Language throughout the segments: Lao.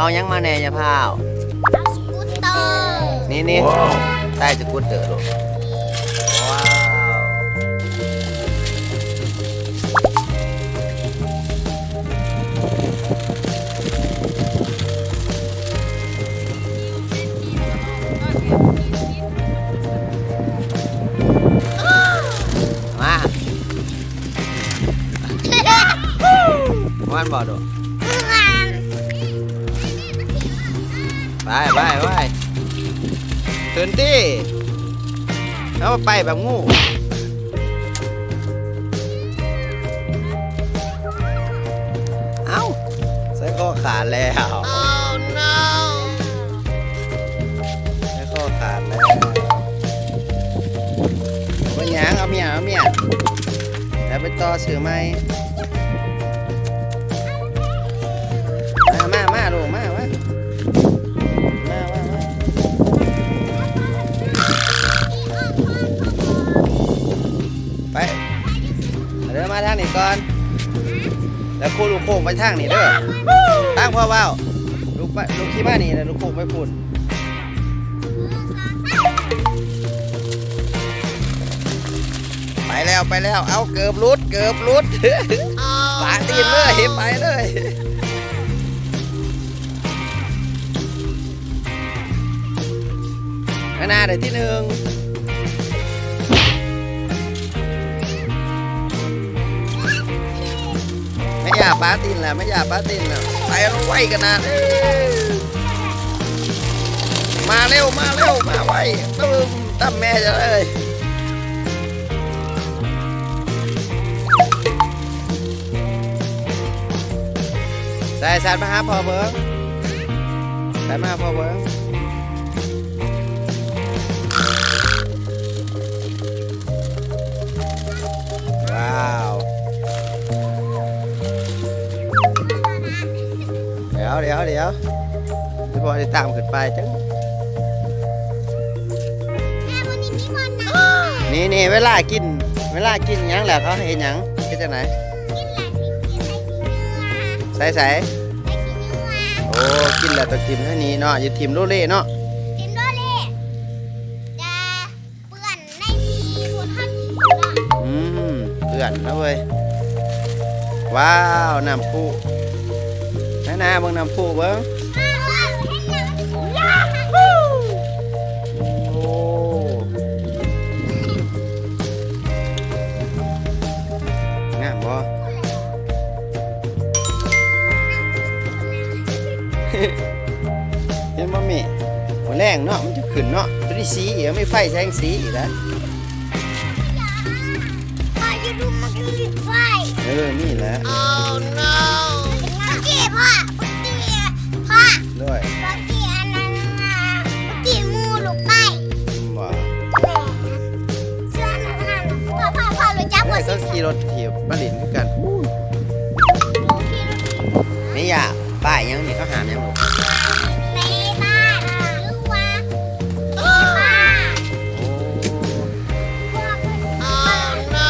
ເອົາຫຍັງມາແດ່ ຢ່າພາວ? ເອົາສະກູດເຕີ. ນີ້ໆ ໃສ່ສະກູດເຕີລູກ. ວ້າວ. ມາ ມ່ວນບໍ່ລູກ? ໄປ ໄປ ໄປ ຂຶ້ນຕິ. ເອົາໄປແບບງູ. ເອົ້າ ໃສ່ຄໍຂາດແລ້ວ. ໃສ່ຄໍຂາດແລ້ວ. ບໍ່ເປັນຫຍັງ ເອົາເມຍ ເອົາເມຍ ແລ້ວໄປຕໍ່ຊື້ໃໝ່. ມາ ມາ ມາລູກ ມາ ມາ ມາ ມາ. ໄປ ເດີ ມາທາງນີ້ກ່ອນ ແລ້ວຄູລູກໂຄ້ງໄປທາງນີ້ເດີ. ທາງພໍ່ເວົ້າ ລູກໄປ ລູກຂີ່ມານີ້ ແລ້ວລູກໂຄ້ງໄປພຸ້ນ. ໄປແລ້ວ ໄປແລ້ວ. ເອົາ ເກີບຫຼຸດ ເກີບຫຼຸດ. ປາຕີນເລີຍ ໄປເລີຍ. ໜ້າ ໄດ້ທີໜຶ່ງ. ແມ່ຍ່າປາຕີນແລ້ວ ແມ່ຍ່າປາຕີນແລ້ວ. ໄປໄວຂະໜາດ. ເອີ ມາເລັວ ມາເລັວ ມາໄວ. ປຶ້ມ ຕຳແມ່ເຈົ້າເອີຍ. ໃສ່ ສັດມາຫາພໍ່ເບິ່ງ ສັດມາຫາພໍ່ເບິ່ງ. ວ້າວ ດຽວ ດຽວ ດຽວ ດຽວ ພໍ່ຊິຕາມຂຶ້ນໄປຈັ່ງ. ນີ້ ນີ້ ເວລາກິນ ເວລາກິນຫຍັງແລ້ວເຂົາເຮັດຫຍັງ ເຮັດຈັ່ງໃດ? ໃສ່ ໃສ່ ໂອ້ ກິນແລ້ວຕ້ອງຖິ້ມທາງນີ້ເນາະ ຢ່າຖິ້ມໂລເລເນາະ. ຖິ້ມໂລເລ ຈະເປື້ອນໃນທີ່ພວກເຮົາກິນເນາະ. ອືມ ເປື້ອນນະເວີຍ. ວ້າວ ນ້ຳພຸ. ນາໆ ເບິ່ງນ້ຳພຸເບິ່ງ. ໂອ້ ງາມບໍ່? ເຫັນບໍ່ແມ່? ມື້ແລງເນາະ ມັນຈະຂຶ້ນເນາະ ໂຕນີ້ສີອີກ ມີໄຟແສງສີອີກນະ. ພໍຢູ່ດູມັນກໍມີໄຟ. ເອີ ມີແຫຼະ. ໂອ້ ໂນ ເມື່ອກີ້ພໍ່ ເມື່ອກີ້ພໍ່ ໂດຍ ເມື່ອກີ້ອັນນັ້ນນະ ເມື່ອກີ້ໝູ່ລູກໄປ. ບໍ່ ເຊື່ອນະ ພໍ່ ພໍ່ ພໍ່ຮູ້ຈັກບໍ່? ເອີ ເຂົາຂີ່ລົດຖີບມາຫຼິ້ນຄືກັນ. ນີ້ຫຍັງ ປ້າຍຫຍັງນີ້ ເຂົາຫ້າມຫຍັງລູກ? ເຕະບານ ຫຼືວ່າ ໂອ້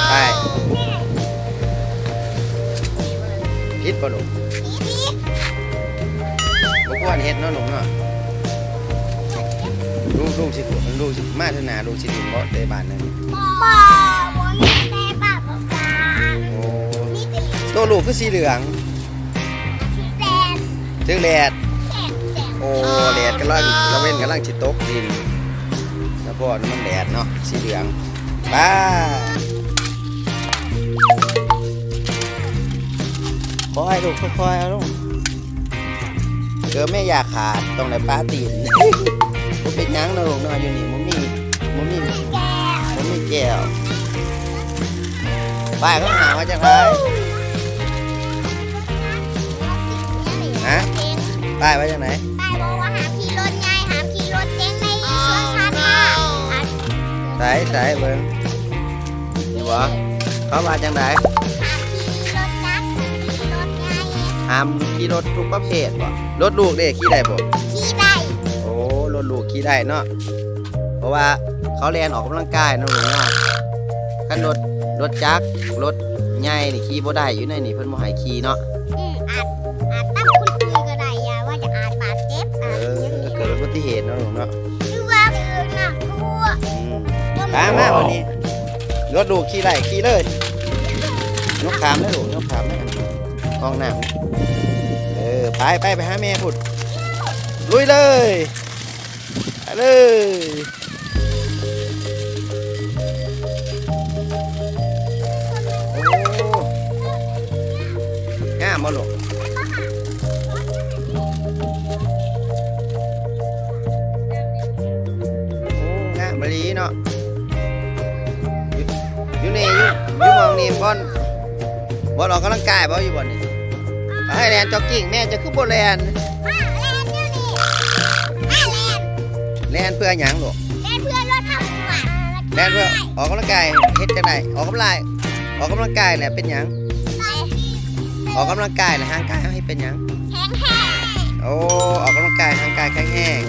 ໄປ ຜິດບໍ່ລູກ? ບໍ່ຄວນເຮັດເນາະລູກເນາະ. ລູກ ລູກຊິ ລູກຊິມາເທື່ອໜ້າ ລູກຊິຫຼິ້ນບໍ່ ເຕະບານນັ້ນ? ບໍ່ ບໍ່ມີເຕະບານ. ໂອ້ ມີແຕ່ ໂຕລູກຄືສີເຫຼືອງ? ຖືກແດດ ຖືກແດດ. ໂອ້ ແດດກຳລັງ ຕາເວັນກຳລັງຊິຕົກດິນ ສະເພາະມັນແດດເນາະ ສີເຫຼືອງ. ໄປ ຄ່ອຍລູກ ຄ່ອຍໆ ເອົາລົງ. ເກີບແມ່ຢາຂາດ ຕ້ອງໄດ້ປະຕີນ. ບໍ່ເປັນຫຍັງເນາະລູກເນາະ ຢູ່ນີ້ບໍ່ມີ ບໍ່ມີ ບໍ່ມີແກ້ວ. ປ້າຍເຂົາຫາວ່າຈັ່ງໃດ? ຮະ? ປ້າຍວ່າຈັ່ງໃດ? ປ້າຍບອກວ່າຫ້າມຂີ່ລົດໃຫຍ່ ຫ້າມຂີ່ລົດເຈັງໃນສວນສາທາລະນະ. ໃສ ໃສເບິ່ງ ນີ້ບໍ່? ເຂົາວ່າຈັ່ງໃດ? ຫ້າມຂີ່ລົດຈັກ ຫ້າມຂີ່ລົດໃຫຍ່ ຫ້າມຂີ່ລົດທຸກປະເພດບໍ່? ລົດລູກເດ້ ຂີ່ໄດ້ບໍ່? ຂີ່ໄດ້. ໂອ້ ລົດລູກຂີ່ໄດ້ເນາະ. ເພາະວ່າເຂົາແລ່ນອອກກຳລັງກາຍເນາະລູກເນາະ. ຄັນລົດ ລົດຈັກ ລົດໃຫຍ່ນີ້ຂີ່ບໍ່ໄດ້ ຢູ່ໃນນີ້ເພິ່ນບໍ່ໃຫ້ຂີ່ເນາະ. ອືມ ອາດ ອາດຕຳຄົນອື່ນກໍໄດ້ ຢ່າວ່າຈະອາດບາດ ເອຟ ເອີ ເກີດອຸບັດຕິເຫດເນາະລູກເນາະ ຄືວ່າຖືກນະຄູ ອືມ ຕາມມາບັດນີ້ ລົດລູກຂີ່ໄລ່ຂີ່ເລີຍ ຍົກຂາມເລີຍລູກ ຍົກຂາມເລີຍ ຫ້ອງນ້ຳ ເອີ ໄປ ໄປ ໄປຫາແມ່ພຸ້ນ ລຸຍເລີຍ ໄປເລີຍ ໂອ້ ງາມບໍ່ລູກ? ໂອ້ ງາມອີ່ຫຼີເນາະ ຢູ່ ຢູ່ນີ້ ຢູ່ ຢູ່ໝ່ອງນີ້ບ່ອນ ບ່ອນອອກກຳລັງກາຍບໍ່ ຢູ່ບ່ອນນີ້? ເອົາໃຫ້ແລ່ນຈັອກກິ້ງ ແມ່ເຈົ້າຄືບໍ່ແລ່ນ? ມາແລ່ນຢູ່ນີ້ ມາແລ່ນ ແລ່ນເພື່ອຫຍັງລູກ? ແລ່ນເພື່ອລົດທຳກວດ ແລ່ນເພື່ອອອກກຳລັງກາຍ ເຮັດຈັ່ງໃດ? ອອກກຳລັງ ອອກກຳລັງກາຍແລ້ວເປັນຫຍັງ? ອອກກຳລັງກາຍແລ້ວຮ່າງກາຍເຮົາເຮັດເປັນຫຍັງ? ແຂງແຮງ ໂອ້ ອອກກຳລັງກາຍຮ່າງກາຍແຂງແຮງ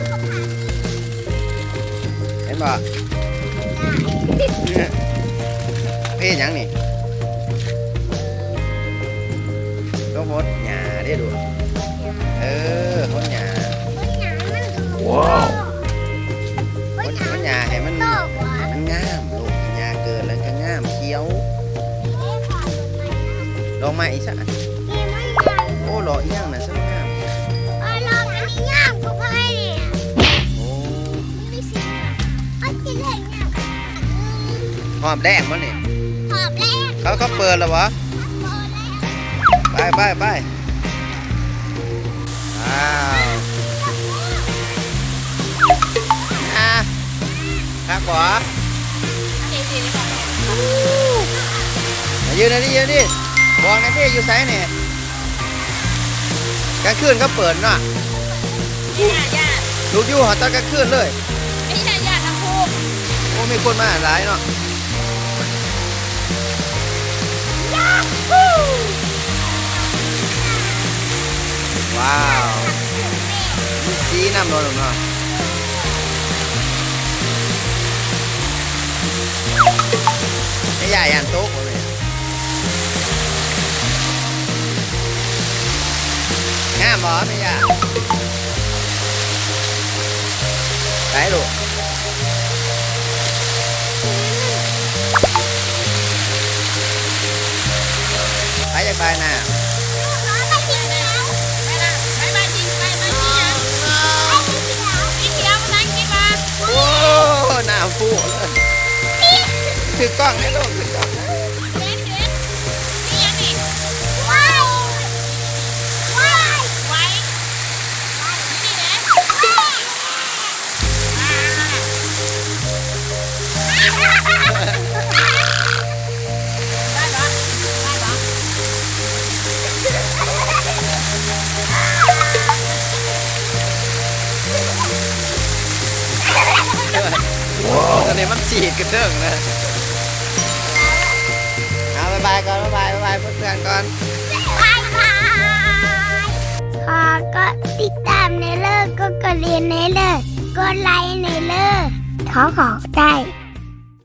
ເຫັນບໍ່? ເພດຫຍັງນີ້? ກໍຫົດຫຍ້າເດ້ລູກ ເອີ ຫົດຫຍ້າ ຫົດຫຍ້າໃຫ້ມັນ ມັນງາມລູກ ຫຍ້າເກີດແລ້ວກໍງາມຂຽວ ດອກໄມ້ອີກຊະ ໂອ້ ດອກອີ່ຫຍັງນະ ຮອບແລ້ງບໍ່ນີ້? ຮອບແລ້ງ ເຂົາ ເຂົາເປີດແລ້ວບໍ່? ໄປ ໄປ ໄປ ອ້າວ ອ່າ ຄັກບໍ່? ມາຢືນອັນນີ້ ຢືນນີ້ ບອກແດ່ຕິ ຢູ່ໃສນີ້? ກາງຄືນເຂົາເປີດເນາະ ລູກຢູ່ຫອດຕອນກາງຄືນເລີຍ ໂອ້ ມີຄົນມາຫຼາຍເນາະ ວ້າວ ມີສີນຳເນາະ ແມ່ຍ່າຢ້ານຕົກບໍ່ແມ່? ງາມບໍ່ແມ່ຍ່າ? ໄປລູກ ໃຜຢາກບາຍນ້ຳ? ໂອ້ ນ້ຳພຸ ຖືກກ້ອງເດ້ລູກ ຖືກກ້ອງເດ້. ໂອ້ ຕອນນີ້ມັນສີດກະເທິງນະ. ເອົາ ບາຍບາຍກ່ອນ ບາຍບາຍ ບາຍບາຍເພື່ອນໆກ່ອນ ບາຍບາຍ. ຂໍກົດຕິດຕາມແດ່ເດີ ກົດກະດິ່ງແດ່ເດີ ກົດໄລແດ່ເດີ ຂໍຂອບໃຈ.